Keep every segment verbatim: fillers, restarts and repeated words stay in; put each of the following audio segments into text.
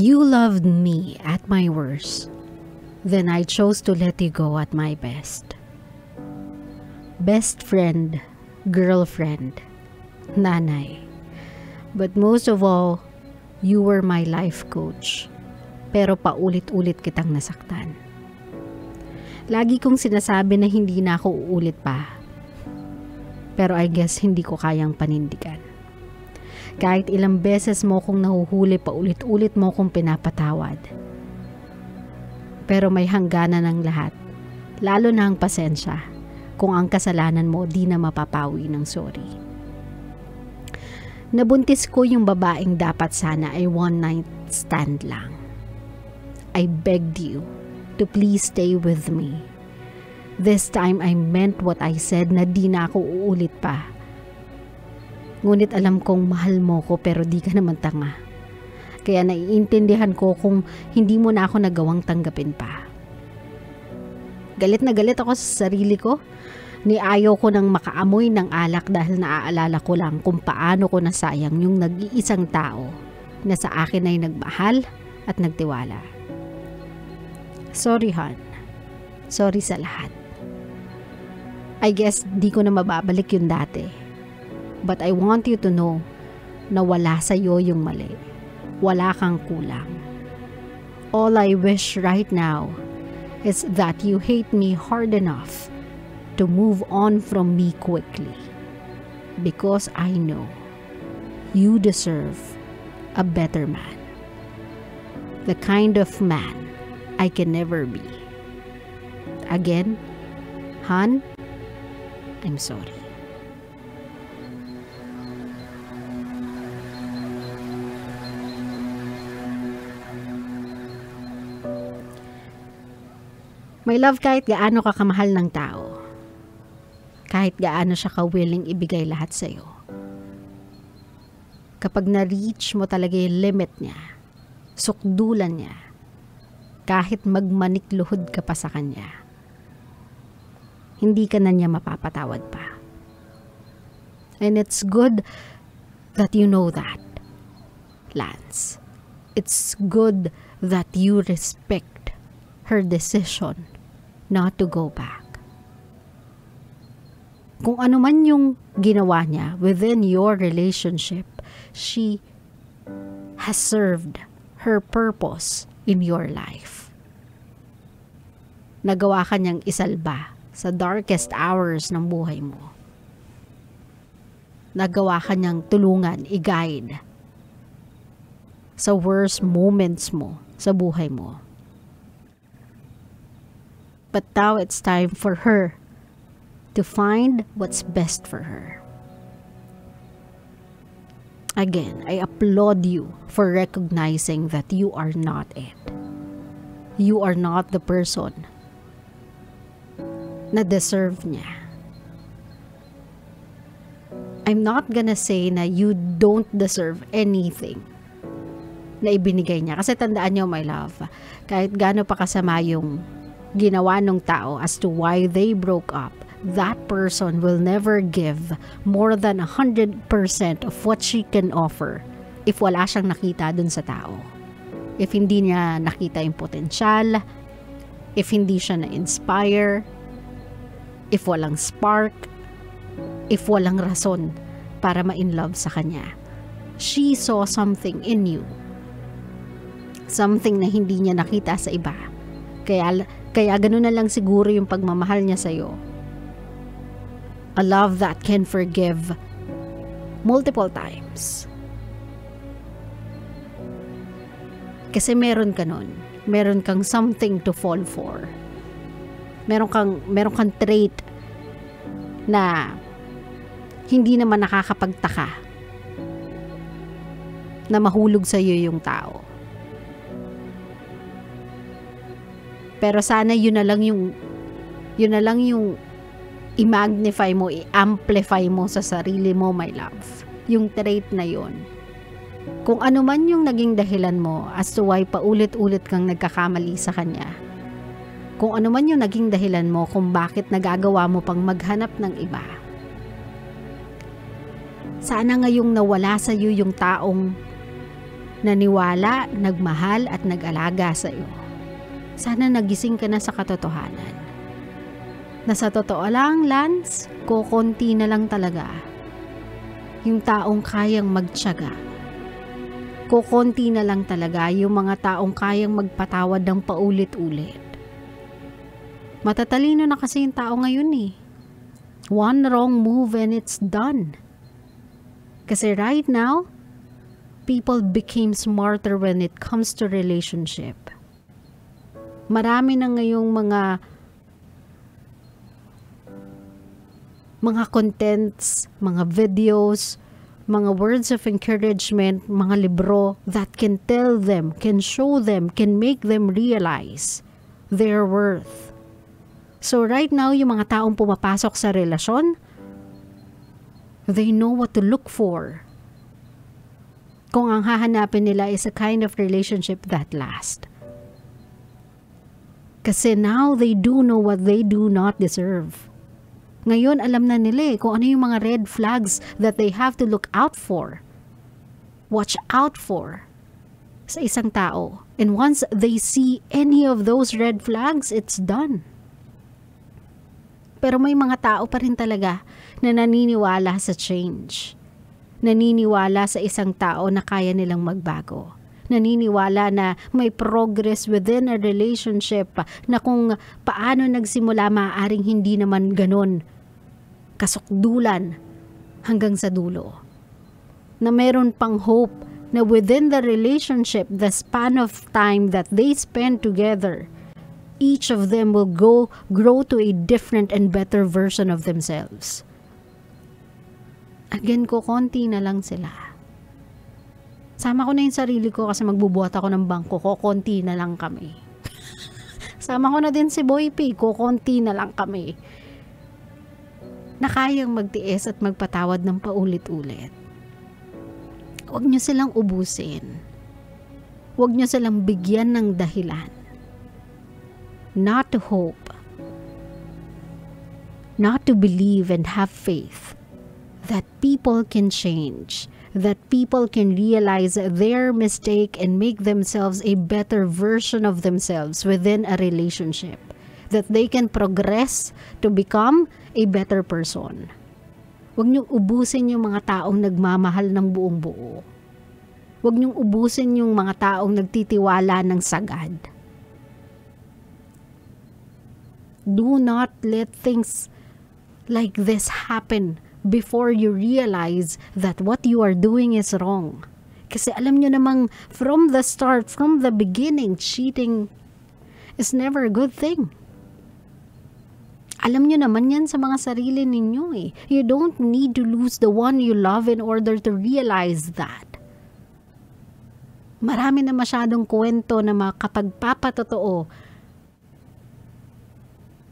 You loved me at my worst. Then I chose to let you go at my best. Best friend, girlfriend, nanay. But most of all, you were my life coach. Pero paulit-ulit kitang nasaktan. Lagi kong sinasabi na hindi na ako uulit pa. Pero I guess hindi ko kayang panindigan. Kahit ilang beses mo kong nahuhuli, paulit-ulit mo kong pinapatawad. Pero may hangganan ang lahat, lalo na ang pasensya, kung ang kasalanan mo di na mapapawi ng sorry. Nabuntis ko yung babaeng dapat sana ay one night stand lang. I begged you to please stay with me. This time I meant what I said na di na ako uulit pa. Ngunit alam kong mahal mo ko pero di ka naman tanga. Kaya naiintindihan ko kung hindi mo na ako nagawang tanggapin pa. Galit na galit ako sa sarili ko. Ni ayaw ko nang makaamoy ng alak dahil naaalala ko lang kung paano ko nasayang yung nag-iisang tao na sa akin ay nagmahal at nagtiwala. Sorry, hon. Sorry sa lahat. I guess di ko na mababalik yung dati. But I want you to know na wala sa'yo yung mali. Wala kang kulang. All I wish right now is that you hate me hard enough to move on from me quickly. Because I know you deserve a better man. The kind of man I can never be. Again, hon, I'm sorry. My love, kahit gaano ka kamahal ng tao, kahit gaano siya ka-willing ibigay lahat sa'yo, kapag na-reach mo talaga yung limit niya, sukdulan niya, kahit magmanikluhod ka pa sa kanya, hindi ka na niya mapapatawad pa. And it's good that you know that, Lance. It's good that you respect her decision not to go back. Kung ano man yung ginawa niya within your relationship, she has served her purpose in your life. Nagawa ka niyang isalba sa darkest hours ng buhay mo. Nagawa ka niyang tulungan, i-guide sa worst moments mo sa buhay mo. But now it's time for her to find what's best for her. Again, I applaud you for recognizing that you are not it. You are not the person na deserve niya. I'm not gonna say na you don't deserve anything na ibinigay niya. Kasi tandaan niyo, my love, kahit gaano pa kasama yung ginawa ng tao as to why they broke up, that person will never give more than a hundred percent of what she can offer if wala siyang nakita dun sa tao. If hindi niya nakita yung potensyal, if hindi siya na-inspire, if walang spark, if walang rason para ma-in love sa kanya. She saw something in you. Something na hindi niya nakita sa iba. Kaya, kaya ganun na lang siguro yung pagmamahal niya sa'yo. A love that can forgive multiple times. Kasi meron ka nun. Meron kang something to fall for. Meron kang, meron kang trait na hindi naman nakakapagtaka na mahulog sa'yo yung tao. Pero sana yun na lang yung, yun na lang yung i-magnify mo, i-amplify mo sa sarili mo, my love. Yung trait na yun. Kung ano man yung naging dahilan mo as to why paulit-ulit kang nagkakamali sa kanya. Kung ano man yung naging dahilan mo kung bakit nagagawa mo pang maghanap ng iba. Sana ngayong nawala sa'yo yung taong naniwala, nagmahal at nag-alaga sa'yo. Sana nagising ka na sa katotohanan. Na sa totoo lang, Lance, kokonti na lang talaga yung taong kayang magtiyaga. Kokonti na lang talaga yung mga taong kayang magpatawad ng paulit-ulit. Matatalino na kasi yung tao ngayon eh. One wrong move and it's done. Kasi right now, people became smarter when it comes to relationship. Marami na ngayong mga mga contents, mga videos, mga words of encouragement, mga libro that can tell them, can show them, can make them realize their worth. So right now, yung mga taong pumapasok sa relasyon, they know what to look for. Kung ang hahanapin nila is a kind of relationship that lasts. Kasi now they do know what they do not deserve. Ngayon, alam na nila eh kung ano yung mga red flags that they have to look out for. Watch out for sa isang tao. And once they see any of those red flags, it's done. Pero may mga tao pa rin talaga na naniniwala sa change. Naniniwala sa isang tao na kaya nilang magbago. Naniniwala na may progress within a relationship na kung paano nagsimula, maaaring hindi naman ganon kasukdulan hanggang sa dulo. Na meron pang hope na within the relationship, the span of time that they spend together, each of them will go grow to a different and better version of themselves. Again, kokonti na lang sila. Sama ko na yung sarili ko kasi magbubuhat ako ng bangko, kokonti na lang kami. Sama ko na din si Boy P, kokonti na lang kami. Na kayang magtiis at magpatawad ng paulit-ulit. Huwag niyo silang ubusin. Huwag niyo silang bigyan ng dahilan not to hope, not to believe and have faith that people can change, that people can realize their mistake and make themselves a better version of themselves within a relationship, that they can progress to become a better person. Huwag niyong ubusin yung mga taong nagmamahal ng buong buo. Huwag niyong ubusin yung mga taong nagtitiwala ng sagad. Do not let things like this happen before you realize that what you are doing is wrong. Kasi alam nyo namang from the start, from the beginning, cheating is never a good thing. Alam nyo naman yan sa mga sarili ninyo eh. You don't need to lose the one you love in order to realize that. Marami na masyadong kwento na makapagpapatotoo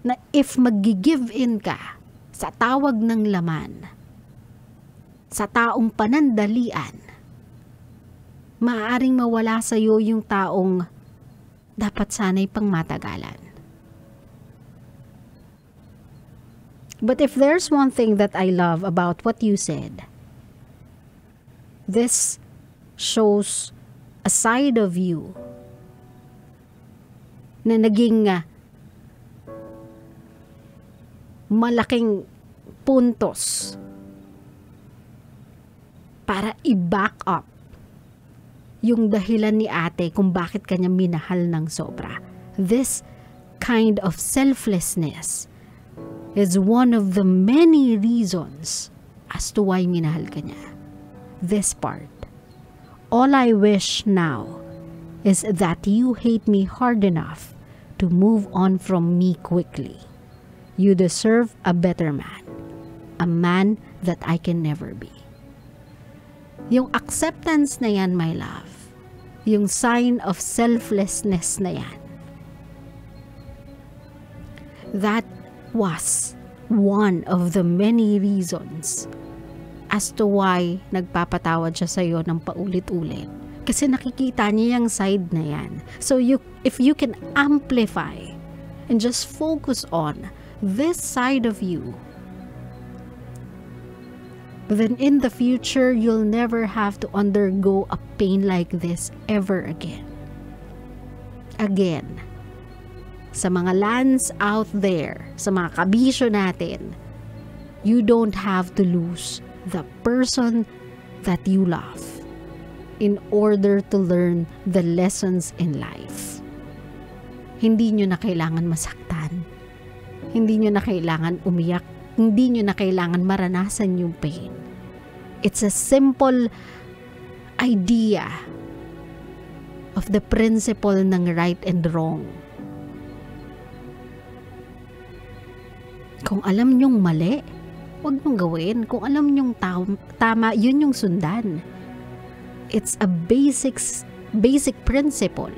na if maggi-give in ka sa tawag ng laman, sa taong panandalian, maaaring mawala sa'yo yung taong dapat sana'y pangmatagalan. But if there's one thing that I love about what you said, this shows a side of you na naging, ah, malaking puntos para i-back up yung dahilan ni ate kung bakit kanya minahal ng sobra. This kind of selflessness is one of the many reasons as to why minahal ka niya. This part. All I wish now is that you hate me hard enough to move on from me quickly. You deserve a better man. A man that I can never be. Yung acceptance na yan, my love, yung sign of selflessness na yan, that was one of the many reasons as to why nagpapatawad siya sa'yo ng paulit-ulit. Kasi nakikita niya yung side na yan. So, you, if you can amplify and just focus on this side of you, Then in the future, you'll never have to undergo a pain like this ever again. Again, sa mga Lance out there, sa mga kabisyo natin, you don't have to lose the person that you love in order to learn the lessons in life. Hindi nyo na kailangan masaktan. Hindi nyo na kailangan umiyak. Hindi nyo na kailangan maranasan yung pain. It's a simple idea of the principle ng right and wrong. Kung alam nyong mali, wag nyong gawin. Kung alam nyong tam- tama, yun yung sundan. It's a basics, basic principle.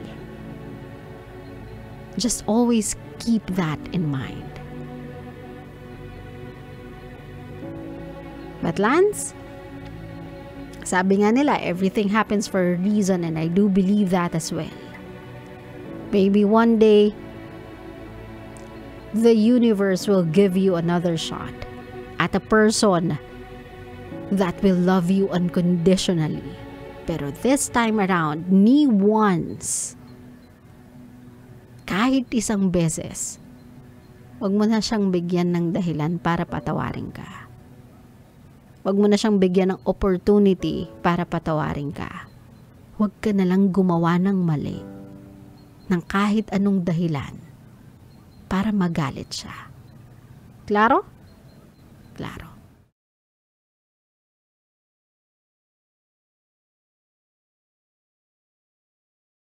Just always keep that in mind. But Lance, sabi nga nila, everything happens for a reason, and I do believe that as well. Maybe one day, the universe will give you another shot at a person that will love you unconditionally. Pero this time around, ni once, kahit isang beses, wag mo na siyang bigyan ng dahilan para patawarin ka. Wag mo na siyang bigyan ng opportunity para patawarin ka. Wag ka na lang gumawa ng mali, ng kahit anong dahilan, para magalit siya. Klaro? Klaro.